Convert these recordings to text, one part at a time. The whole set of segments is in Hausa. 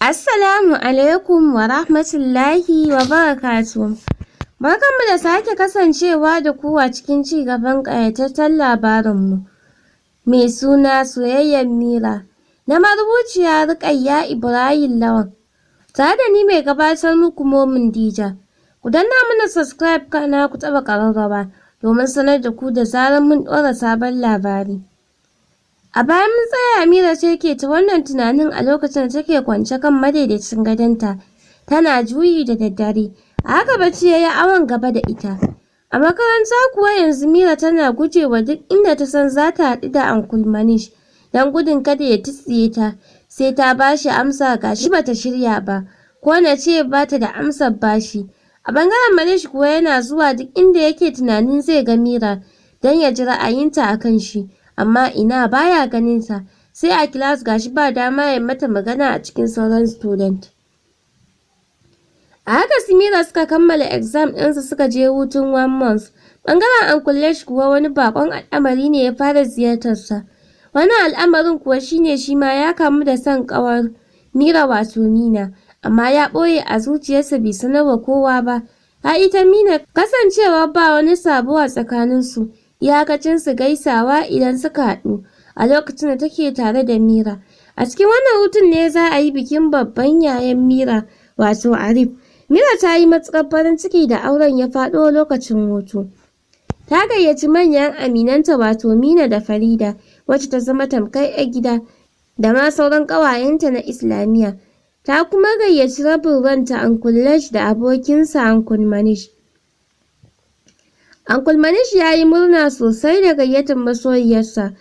Assalamu alaikum wa rahmatullahi wa barakatuhu. Barkanmu da sake kasancewa da ku a cikin ci gaban ƙayataccen labarinmu mai suna Soyayyar Mira, na marubuciya Ruƙayya Ibrahim Lawan. Tare da ni mai gabatar muku, Momin Dija. Ku danna mana subscribe, kana ku taɓa ƙararrawa domin sanar da ku da zarar mun ɗora sabon labari. A baya mun tsaya Mira ce ke ta wannan tunanin a lokacin da take kwance kan madaidaicin gadonta tana juyi da daddare. A haka bacci ya yi awon gaba da ita. A makaranta kuwa, yanzu Mira tana gujewa duk inda ta san za ta haɗu da Uncle Manish, don gudun kada ya tsiye ta sai ta bashi amsa, gashi bata shirya ba, ko na ce bata da amsar bashi. A bangaren Manish kuwa, yana zuwa duk inda yake tunanin zai ga Mira don ya ji ra'ayinta a kan shi, amma ina, baya ganin ta sai a class, gashi ba dama ya mata magana a cikin sauran student. A haka su Mira suka kammala exam ɗinsu, suka je hutun one month. Ɓangaren Uncle Lesh kuwa, wani bakon al'amari ne ya fara ziyartarsa. Wannan al'amarin kuwa shine shi ma ya kamu da son ƙawar Mira, wato Mina, amma ya ɓoye a zuciyarsa, bai sanarwa kowa ba. Ha ita Mina, kasancewa ba wani sabo a tsakaninsu, iyakacin su gaisawa idan suka haɗu a lokacin da take tare da Mira. A cikin wannan hutun ne za a yi bikin babban yayan Mira, wato Arif. Mira ta yi matuƙar farin ciki da auren ya faɗo lokacin hutu. Ta gayyaci manyan aminanta, wato Mina da Farida, wacce ta zama tamkar 'yar gida, da ma sauran ƙawayenta na Islamiyya. Ta kuma gayyaci rabin ranta, Uncle Lesh, da abokinsa Uncle Manish. Uncle Manish ya yi murna sosai da gayyatar masoyiyarsa.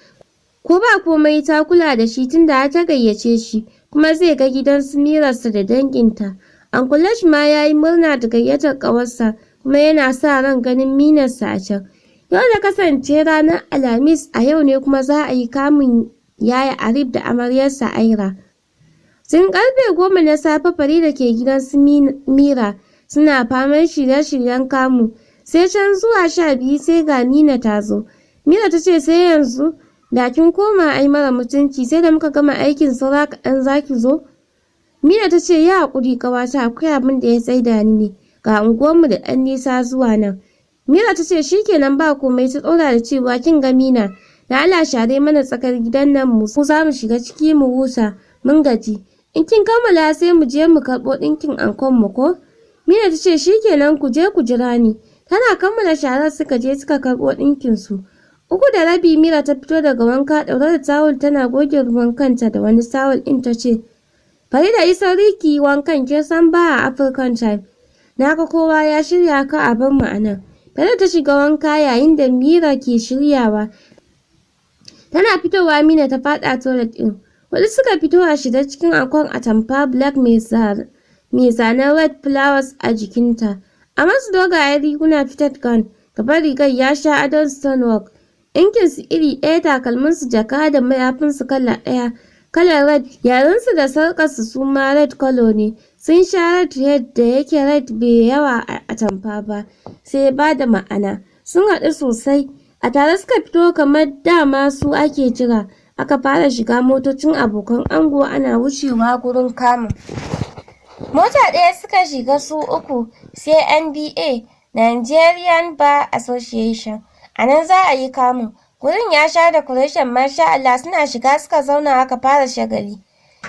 Ko ba komai ta kula da shi tunda har ta gayyace shi, kuma zai ga gidan su Mirarsa da danginta. Uncle Lesh ma ya yi murna da gayyatar ƙawarsa, kuma yana sa ran ganin Minarsa a can. Yau da kasance ranar Alhamis, a yau ne kuma za a yi kamun Yaya Arif da amaryarsa Aira. Tun karfe 10 na safe Farida ke gidan su Mira suna faman shirye-shiryen kamu. Sai can zuwa 12 sai ga Mina ta zo. Mira ta ce, "Sai yanzu? Da kin koma ai, mara mutunci, sai da muka gama aikin saura kaɗan za ki zo." Mina ta ce, "Yi haƙuri ƙawata, akwai abin da ya tsaida ni ne. Ga unguwarmu da ɗan nisa zuwa nan." Mira ta ce, "Shikenan, ba komai." Ta ɗora da cewa, "Kin ga Mina, da Allah share mana tsakar gidan nan, mu za mu shiga ciki mu huta, mun gaji. In kin kammala sai mu je mu karɓo ɗinkin ankon mu, ko?" Mina ta ce, "Shikenan, ku je ku jira ni." Tana kammala sharar suka je suka karɓo ɗinkin su. 3:30 Mira ta fito daga wanka ɗaure da tawul, tana goge ruwan kanta da wani tawul ɗin. Ta ce, "Farida, yi sauri ki yi wankan, kin san ba a African time. Na ga kowa ya shirya, ka a bar mu a nan." Farida ta shiga wanka yayin da Mira ke shiryawa. Tana fitowa Mina ta faɗa toilet ɗin. Huɗu suka fito a shiga cikin ankon atamfa black mai zanen red flowers a jikinta. A masu dogayen riguna fitted gown, gaban rigar ya sha adon stonework. Ɗinkinsu iri ɗaya, takalminsu jaka da mayafinsu kala ɗaya, kalar red, yarinsu da sarƙarsu su ma red color ne. Sun sha red red, da yake red bai yawa a atamfa ba, sai ya bada ma'ana. Sun haɗu sosai. A tare suka fito kamar dama su ake jira. Aka fara shiga motocin abokan ango ana wucewa gurin kamun. Mota ɗaya suka shiga su uku, sai NBA, Nigerian Bar Association. A nan za a yi kamun. Gurin ya sha decoration, masha Allah. Suna shiga suka zauna, aka fara shagali.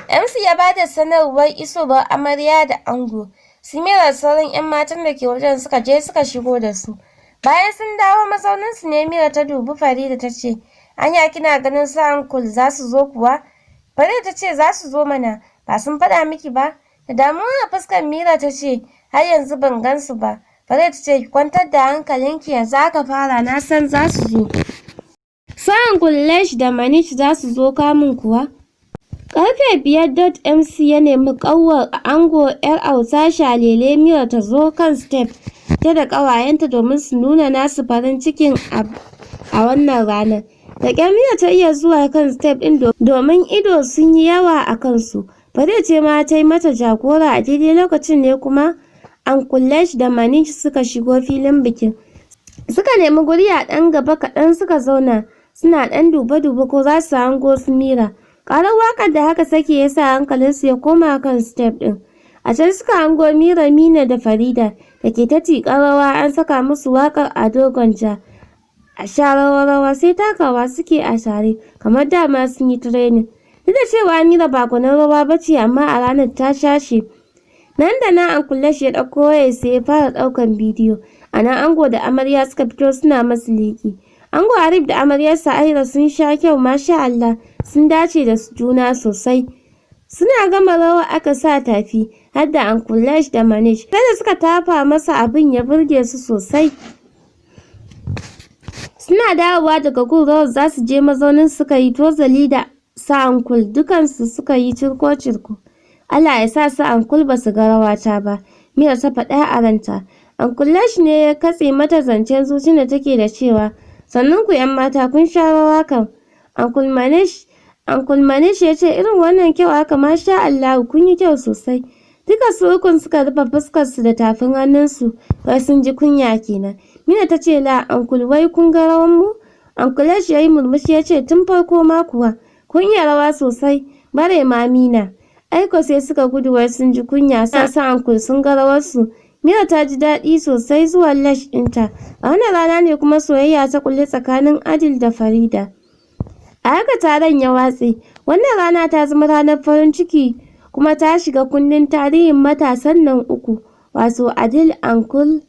MC ya bada sanarwar isowar amarya da ango. Su Mira da sauran 'yan matan da ke wajen suka je suka shigo da su. Bayan sun dawo mazauninsu ne Mira ta dubi Farida ta ce, "Anya kina ganin su Uncle za su zo kuwa?" Farida ta ce, "Za su zo mana, ba sun faɗa miki ba?" Da damuwa a fuskar Mira ta ce, "Har yanzu ban gan su ba." Farida ta ce, "Ki kwantar da hankalinki, yanzu aka fara, na san za su zo." Su Uncle Lesh da Manish za su zo kamun kuwa? Karfe 5 dot MC ya nemi ƙanwar ango, 'yar auta Shalele Mira, ta zo kan step ta da ƙawayenta domin su nuna nasu farin cikin a wannan ranar. Da ƙyar Mira ta iya zuwa kan step ɗin domin ido sun yi yawa a kansu. Farida ce ma ta yi mata jagora. A daidai lokacin ne kuma Uncle Lesh da Manish suka shigo filin bikin. Suka nemi guri a ɗan gaba kaɗan suka zauna, suna ɗan dube-dube ko za su hango su Mira. Ƙarar waƙar da haka sake ya sa hankalinsu ya koma kan step ɗin. A can suka hango Mira, Mina da Farida da ke ta tiƙar rawa. An saka musu waƙar Ado Gwanja, a sha rawa rawa, sai takawa suke a tare kamar dama sun yi training. Duk da cewa Mira ba gwanin rawa ba ce, amma a ranar ta shashe. Nan da nan Uncle Lash ya ɗauko wayar, sai ya fara ɗaukan bidiyo. A nan ango da amarya suka fito suna masu liƙi. Ango Arif da amaryarsa Aira sun sha kyau, masha Allah, sun dace da juna sosai. Suna gama rawa aka sa tafi, har da Uncle Lash da Manish. Sai da suka tafa masa, abin ya burge su sosai. Suna dawowa daga gun rawar za su je mazaunin, suka yi tozali da su Uncle, dukansu suka yi cirko-cirko. "Allah ya sa su Uncle ba su ga rawata ba," Mira ta faɗa a ranta. Uncle Lash ne ya katse mata zancen zuci da take da cewa, "Sannun ku 'yan mata, kun sha rawa kam." Uncle Manish ya ce, "Irin wannan kyau haka, masha Allahu, kun yi kyau sosai." Duka su ukun suka rufe fuskarsu da tafin hannunsu, wai sun ji kunya kenan. Mina ta ce, "La Uncle, wai kun ga rawan mu?" Uncle Lash ya yi murmushi ya ce, "Tun farko ma kuwa, kun iya rawa sosai, bare ma Mina." Aiko sai suka gudu, wai sun ji kunya sa Uncle sun ga rawarsu. Mira ta ji daɗi sosai zuwan Lash ɗinta. A wannan rana ne kuma soyayya ta kulle tsakanin Adil da Farida. A haka taron ya watse. Wannan rana ta zama ranar farin ciki kuma ta shiga kundin tarihin matasan nan uku, wato Adil, Uncle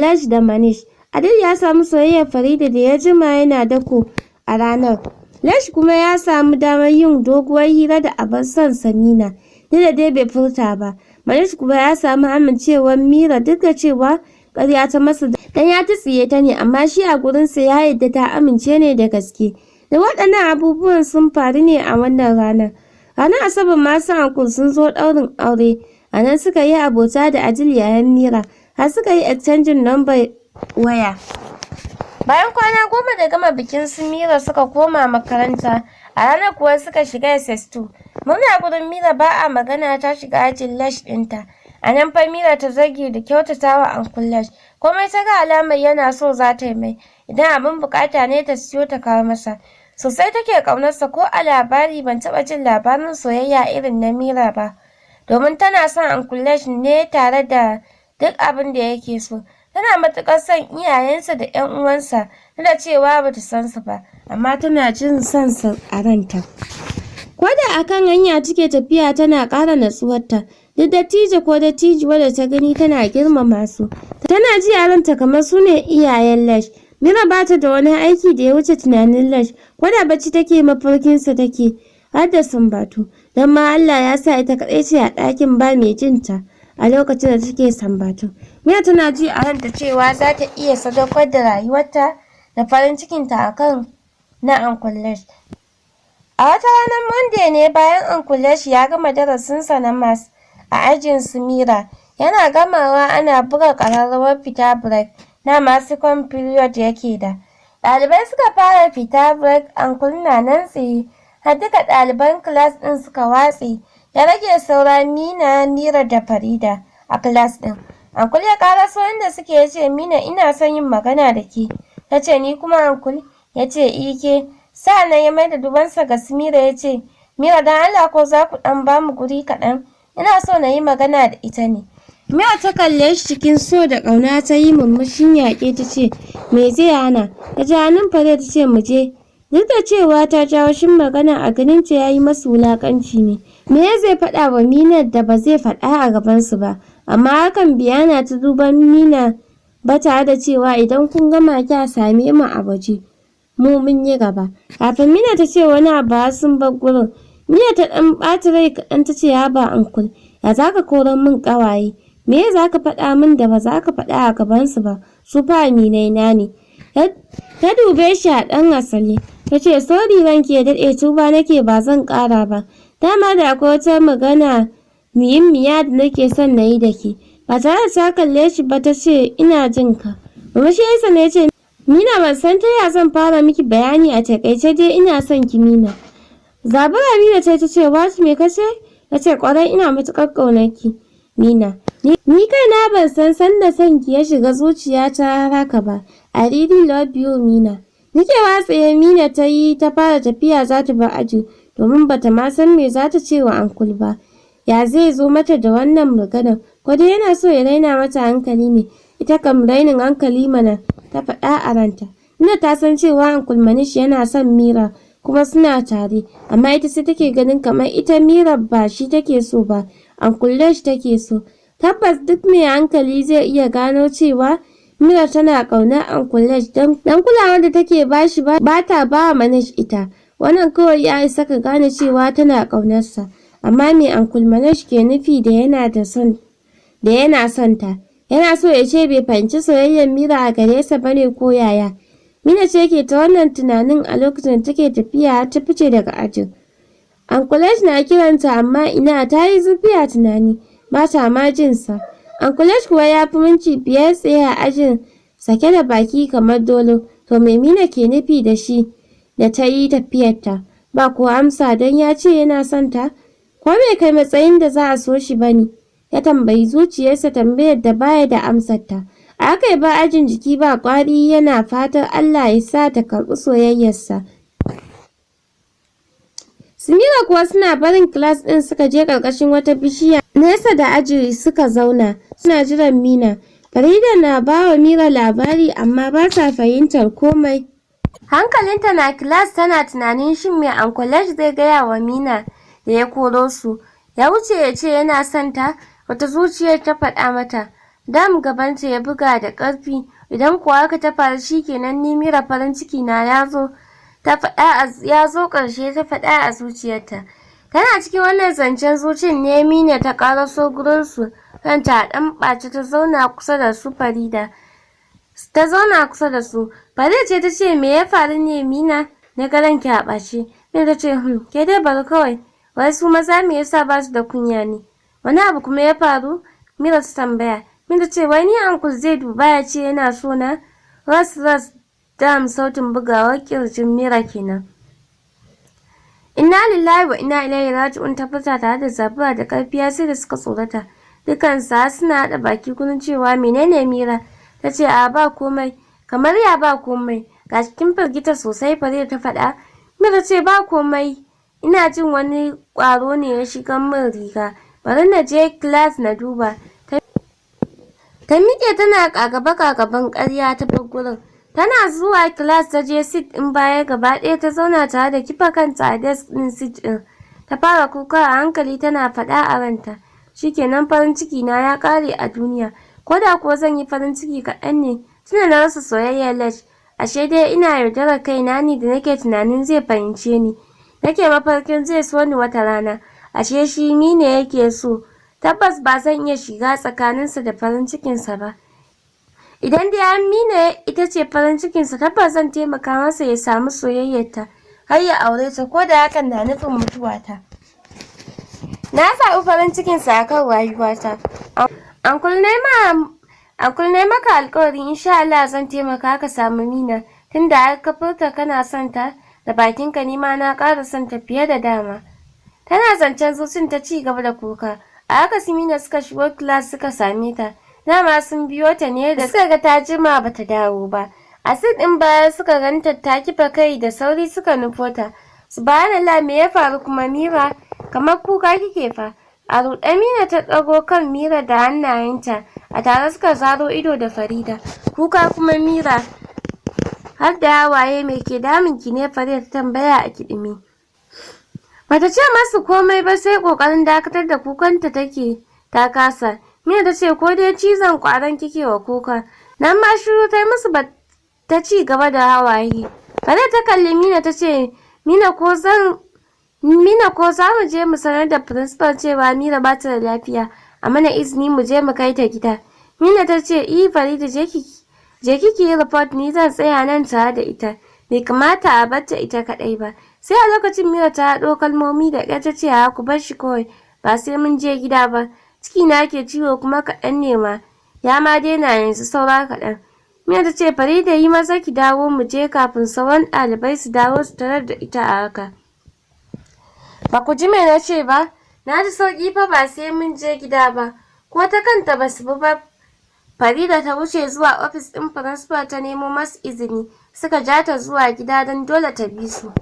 Lash da Manish. Adil ya samu soyayyar Farida da ya jima yana dako a ranar. Lash kuma ya samu damar yin doguwar hira da abar son Samina, duk da dai bai furta ba. Manish kuma ya samu amincewar Mira, duk da cewa ƙarya ta masa dan ya tsiye ta ne, amma shi a gurinsa ya yadda ta amince ne da gaske. Da waɗannan abubuwan sun faru ne a wannan ranar. Ranar Asabar masu Uncle sun zo ɗaurin aure. A nan suka yi abota da Adil yayan Mira, har suka yi exchanging number waya. Bayan kwana 10 da gama bikin su Mira suka koma makaranta, a ranar kuwa suka shiga SS2. Murna gurin Mira ba a magana, ta shiga ajin Lash ɗinta. A nan fa Mira ta zage da kyautatawa Uncle Lash. Komai ta ga alamar yana so za ta yi mai. Idan abin bukata ne, ta siyo ta kawo masa. Sosai take ƙaunarsa, ko a labari ban taɓa jin labarin soyayya irin na Mira ba. Domin tana son Uncle Lash ne tare da duk abin da yake so. Tana matuƙar son iyayensa da ƴan uwansa, duk da cewa bata san su ba, amma tana jin son sa a ranta. Ko da akan hanya take tafiya, tana ƙara natsuwarta. Duk dattijo ko dattijuwa da ta gani, tana girmama su. Tana ji a ranta kamar su ne iyayen Lash. Mira ba ta da wani aiki da ya wuce tunanin Lash. Ko da bacci take, mafarkinsa take, har da sambatu. Don ma Allah ya sa ita kaɗai ce a ɗakin, ba mai jinta a lokacin da take sambatu. Mira tana ji a ranta cewa za ta iya sadaukar da rayuwarta da farin cikinta akan na Uncle Lash. A wata ranar Monday ne, bayan Uncle Lash ya gama darasinsa na Maths a ajin su Mira, yana gamawa ana buga ƙararrawar fita break, dama second period yake da. Ɗalibai suka fara fita break, Uncle na nan tsaye, har duka ɗaliban class ɗin suka watse. Ya rage saura Mina, Mira da Farida a class ɗin. Uncle ya ƙaraso inda suke ya ce, "Mina, ina son yin magana da ke." Ta ce, "Ni kuma, Uncle?" Ya ce, "Ike." Sa'annan ya maida dubansa ga su Mira ya ce, "Mira, don Allah ko za ku ɗan ba mu guri kaɗan? Ina so na yi magana da ita ne." Mira ta kalle shi cikin so da ƙauna, ta yi murmushin yaƙe, ta ce, "Me zai hana?" Ta ji hannun Farida ta ce, "Mu je." Duk da cewa ta jawo shin magana, a ganin ta yayi masu wulaƙanci ne. Me zai faɗa wa Mina da ba zai faɗa a gabansu ba? Amma hakan bai hana ta duban Mina ba tare da cewa, "Idan kun gama kya same mu a waje. Mu mun yi gaba." Kafin Mina ta ce wani abu har sun bar gurin. Mina ta ɗan ɓata rai kaɗan, ta ce, "Haba Uncle, ya za ka koran min ƙawaye? Me za ka faɗa min da ba za ka faɗa a gabansu ba? Su fa aminai na ne." Ta dube shi a ɗan asali. Ta ce, "Sorry, ranki ya daɗe, tuba nake, ba zan ƙara ba. Dama da akwai wata magana muhimmiya da nake son na yi da ke." Ba tare da ta kalle shi ba ta ce, "Ina jin ka." Murmushi ya ne ya ce, "Mina, ban san ta ya zan fara miki bayani, a taƙaice dai ina son ki, Mina." Zabura Mina ta ce, "What, me ka ce?" Ta ce, "Ƙwarai, ina matuƙar ƙaunar ki, Mina. Ni kaina ban san sanda son ki ya shiga zuciyata haka ba. I really love you, Mina." Mikewa tsaye Mina ta yi ta fara tafiya za ta bar aji. Domin bata ma san me za ta ce wa Uncle ba. Ya zai zo mata da wannan maganar? Ko dai yana so ya raina mata hankali ne? Ita kam rainin hankali mana, ta faɗa a ranta. Nina ta san cewa Uncle Manish yana son Mira kuma suna tare, amma ita sai take ganin kamar ita Mira ba shi take so ba, Uncle Lesh take so. Tabbas duk mai hankali zai iya gano cewa Mira tana ƙaunar Uncle Lesh don kulawar da take bashi ba ta ba Manish ita. Wannan kawai ya isa ka gane cewa tana ƙaunarsa. Amma me Uncle Manish ke nufi da yana son ta? Yana so ya ce bai fahimci soyayyar Mira a gare sa bane ko yaya? Mina ce ke ta wannan tunanin a lokacin da take tafiya har ta fice daga ajin. Uncle Lesh na kiranta, amma ina, ta yi zurfi a tunani, ba ta ma jin sa. Uncle Lesh kuwa ya fi minti 5 tsaye a ajin sake da baki kamar dolo. To me Mina ke nufi da shi da ta yi tafiyarta? Ba ko amsa don ya ce yana son ta? Ko bai kai matsayin da za a so shi ba ne? Ya tambayi zuciyarsa tambayar da baya da amsarta. A haka ba ajin jiki ba ƙwari, yana fatan Allah ya sa ta karɓi soyayyarsa. Su Mira kuwa suna barin class ɗin suka je ƙarƙashin wata bishiya nesa da aji suka zauna suna jiran Mina. Farida na ba wa Mira labari, amma ba ta fahimtar komai. Hankalinta na class tana tunanin shin me Uncle zai gaya wa Mina da ya koro su. Ya wuce ya ce yana son ta, wata zuciyar ta faɗa mata. Dam, gabanta ya buga da ƙarfi. Idan kuwa haka ta faru, shikenan, ni Mira farin ciki na ya zo ta faɗa ya zo ƙarshe, ta faɗa a zuciyarta. Tana cikin wannan zancen zuciyar ne Mina ta ƙaraso gurinsu, ranta a ɗan ɓace, ta zauna kusa da su Farida. Ta zauna kusa da su. Farida ce ta ce, "Me ya faru ne, Mina? Na ga ranki a ɓace." Mina ta ce, Ke dai bari kawai. Wai su maza me yasa ba su da kunya ne?" "Wani abu kuma ya faru?" Mira ta tambaya. Mina ta ce, "Wai ni Uncle zai duba ya ce yana so na." Ras ras dam, sautin bugawar kirjin Mira kenan. "Inna lillahi wa inna ilaihi raji'un," ta furta tare da zabura da ƙarfi sai da suka tsorata. Dukansu har suna haɗa baki gurin cewa, "Menene, Mira?" Ta ce, "A, ba komai." "Kamar ya ba komai? Ga kin firgita sosai," Farida ta faɗa. Mira ce, "Ba komai. Ina jin wani ƙwaro ne ya shiga min riga. Bari na je class na duba." Ta miƙe tana ƙaƙaba-ƙaƙaban ƙarya ta bar gurin. Tana zuwa class ta je seat ɗin baya gaba ɗaya ta zauna tare da kifa kanta a desk ɗin seat ɗin. Ta fara kuka a hankali tana faɗa a ranta, "Shikenan, farin ciki na ya ƙare a duniya. Ko da kuwa zan yi farin ciki, kaɗan ne tunda na rasa soyayyar Lesh. Ashe dai ina yaudarar kaina ne da nake tunanin zai fahimce ni. Nake mafarkin zai so ni wata rana. Ashe shi ni ne yake so. Tabbas ba zan iya shiga tsakaninsa da farin cikinsa ba. Idan dai har Mina ita ce farin cikinsa, tabbas zan taimaka masa ya samu soyayyarta har ya aure ta, ko da hakan na nufin mutuwata. Na zaɓi farin cikinsa a kan rayuwata. Uncle, na maka alƙawari, insha Allah zan taimaka ka samu Mina, tunda har ka furta kana son ta da bakinka, ni ma na ƙara son ta fiye da dama." Tana zancen zucin ta ci gaba da kuka. A haka su Mina suka shigo class suka same ta. Dama sun biyo ta ne da suka ga ta jima bata dawo ba. A seat ɗin baya suka ganta ta kifa kai, da sauri suka nufo ta. "Subhanallah, me ya faru kuma, Mira? Kamar kuka kike fa." A ruɗe Mina ta ɗago kan Mira da hannayenta, a tare suka zaro ido da Farida. "Kuka kuma, Mira? Har da hawaye, me ke damun ki ne?" Farida ta tambaya a kiɗime. Bata ce masu komai ba, sai ƙoƙarin dakatar da kukanta take ta kasa. Mina ta ce, "Ko dai cizon ƙwaron kike wa kuka?" Nan ma shiru ta yi musu, ba ta ci gaba da hawaye. Farida ta kalli Mina ta ce, Mina, ko za mu je mu sanar da principal cewa Mira ba ta da lafiya, a mana izini mu je mu kai ta gida?" Mina ta ce, "I, Farida, je ki yi report, ni zan tsaya nan tare da ita. Bai kamata a bar ta ita kaɗai ba." Sai a lokacin Mira ta haɗo kalmomi da ƙyar ta ce, "A, ku bar shi kawai, ba sai mun je gida ba. Ciki na ke ciwo kuma kaɗan ne ma. Ya ma daina yanzu, saura kaɗan." Mina ta ce, "Farida, yi maza ki dawo mu je kafin sauran ɗalibai su dawo su tarar da ita a haka." "Ba ku ji me na ce ba? Na ji sauƙi fa, ba sai mun je gida ba." Ko ta kanta ba su bi ba. Farida ta wuce zuwa ofis ɗin principal ta nemo masu izini. Suka ja ta zuwa gida don dole ta bi su.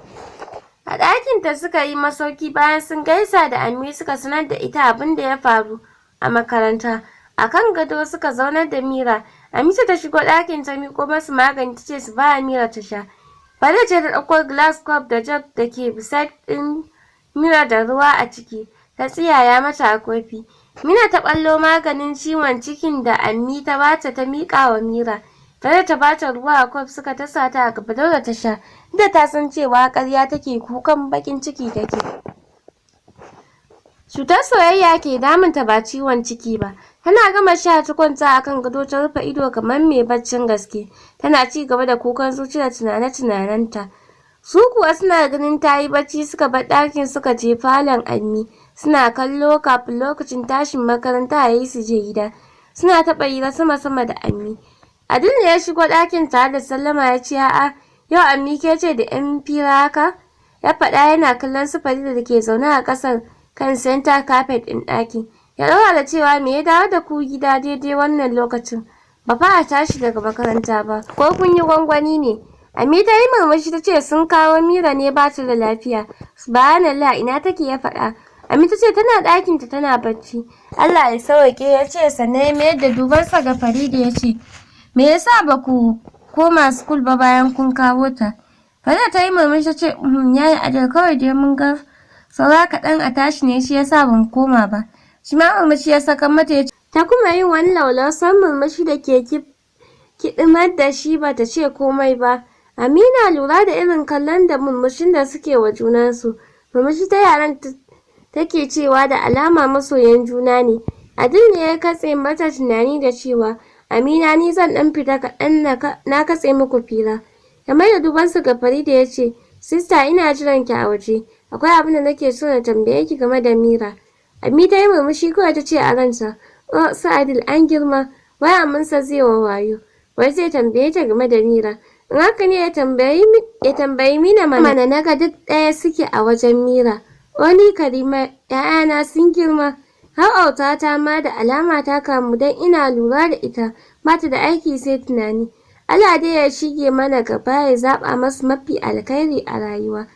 A A ɗakinta suka yi masauki bayan sun gaisa da Ammi, suka sanar da ita abin da ya faru a makaranta. A kan gado suka zaunar da Mira. Amisa ta shigo ɗakin ta miƙo masu magani, ta ce su ba Mira ta sha. Farida ce ta ɗauko glass cup da jug da ke beside ɗin Mira da ruwa a ciki, ta tsiyaya mata a kofi. Mina ta ɓallo maganin ciwon cikin da Ammi ta bata, ta miƙa wa Mira. Farida ta bata ruwa a cup, suka tasa ta a gaba, dole ta sha. Duk da ta san cewa ƙarya take, kukan baƙin ciki take. Cutar soyayya ke damunta, ba ciwon ciki ba. Tana gama sha ta kwanta a kan gado, ta rufe ido kamar mai baccin gaske. Tana ci gaba da kukan zuci da tunane-tunanenta. Su kuwa suna ganin ta yi bacci suka bar ɗakin, suka je falon Ammi. Suna kallo kafin lokacin tashin makaranta ya yi su je gida. Suna taɓa hira sama-sama da Ammi. Adil ne ya shigo ɗakin tare da sallama, ya ce, "A'a, yau Ammi ke ce da 'yan fira haka?" Ya faɗa yana kallon su Farida da ke zaune a ƙasar kan center carpet ɗin ɗakin. Ya ɗaura da cewa, "Me ya dawo da ku gida daidai wannan lokacin? Ba fa a tashi daga makaranta ba. Ko kun yi gwangwani ne?" Ammi ta yi murmushi ta ce, "Sun kawo Mira ne, ba ta da lafiya." "Subhanallah, ina take?" ya faɗa. Ammi ta ce, "Tana ɗakinta tana bacci." "Allah ya sauke," ya ce, sannan ya mayar da dubansa ga Farida ya ce, "Me yasa ba ku koma school ba bayan kun kawo ta?" Farida ta yi murmushi ta ce, "Yaya Adil, kawai dai mun ga saura kaɗan a tashi ne, shi yasa ban koma ba." Shi ma murmushi ya saka mata, ya ta kuma yin wani lallausan murmushi da ke kiɗimar da shi, bata ce komai ba. Amina lura da irin kallon da murmushin da suke wa junansu. Murmushi ta yaran take cewa, da alama masoyan juna ne. Adil ne ya katse mata tunani da cewa, "Amina, ni zan ɗan fita kaɗan, na katse muku fira." Ya maida dubansa ga Farida ya ce, "Sister, ina jiran ki a waje. Akwai abin da nake so na tambaye ki game da Mira." Ami ta yi murmushi kawai, ta ce a ranta, "Oh, su Adil an girma, wai aminsa zai wa wayo. Wai zai tambaye ta game da Mira. In haka ne ya tambayi Mina mana, naga duk ɗaya suke a wajen Mira. Wani Karima, ‘ya'yana sun girma. Har autata ma da alama ta kamu, don ina lura da ita, bata da aiki sai tunani. Allah dai ya shige mana gaba, ya zaɓa masu mafi alkhairi a rayuwa."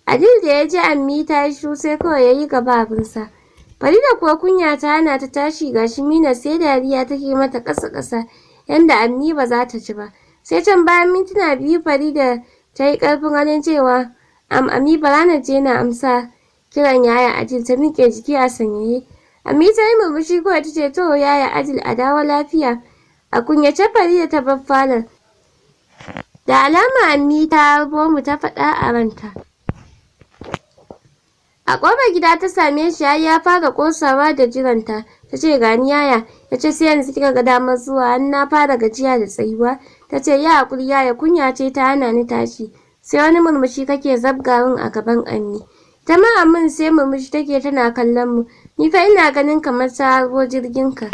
Adil da ya ji Ammi ta yi shiru, sai kawai ya yi gaba abinsa. Farida kuwa kunya ta hana ta tashi, gashi Mina sai dariya take mata ƙasa-ƙasa yanda Ammi ba za ta ji ba. Sai can bayan mintuna 2 Farida ta yi ƙarfin halin cewa, "Ammi, bara na je na amsa kiran Yaya Adil." Ta miƙe jiki a sanyaye. Ammi ta yi murmushi kawai, ta ce, "To Yaya Adil, a dawo lafiya." A kunyace Farida ta bar falon. Da alama Ammi ta harbo mu, ta faɗa a ranta. A ƙofar gida ta same shi, har ya fara ƙosawa da jiranta. Ta ce, "Gani yaya." Ya ce, "Sai yanzu kika ga damar zuwa, har na fara gajiya da tsayuwa." Ta ce, "Yi haƙuri yaya, kunya ce ta hana ni tashi. Sai wani murmushi kake zabga min a gaban Ammi. Ita ma Ammin sai murmushi take tana kallon mu. Ni fa ina ganin kamar ta harbo jirgin ka."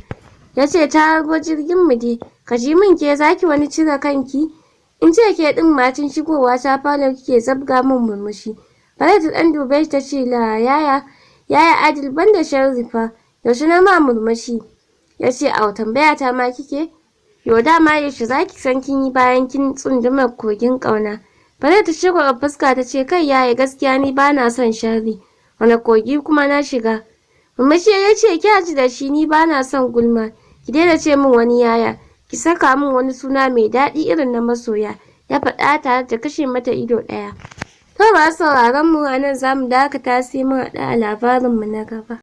Ya ce, "Ta harbo jirgin mu dai. Ka ji min, ke zaki wani cire kanki? In ce ke ɗin ma tun shigowa ta falon kike zabga min murmushi." Farida ta ɗan dube shi ta ce, "La yaya, Yaya Adil, banda sharri fa, yaushe na ma murmushi?" Ya ce, "Au, tambaya ta ma kike? Yo dama yaushe zaki san kin yi bayan kin tsunduma kogin ƙauna?" Farida ta shagwaɓa fuska ta ce, "Kai yaya, gaskiya ni bana son sharri. Wane kogi kuma na shiga?" Murmushi ya ce, "Kya ji da shi, ni bana son gulma. Ki daina ce min wani yaya. Ki saka min wani suna mai daɗi irin na masoya." Ya faɗa tare da kashe mata ido ɗaya. To, masu sauraron mu, a nan za mu dakata, sai mun haɗu a labarinmu na gaba.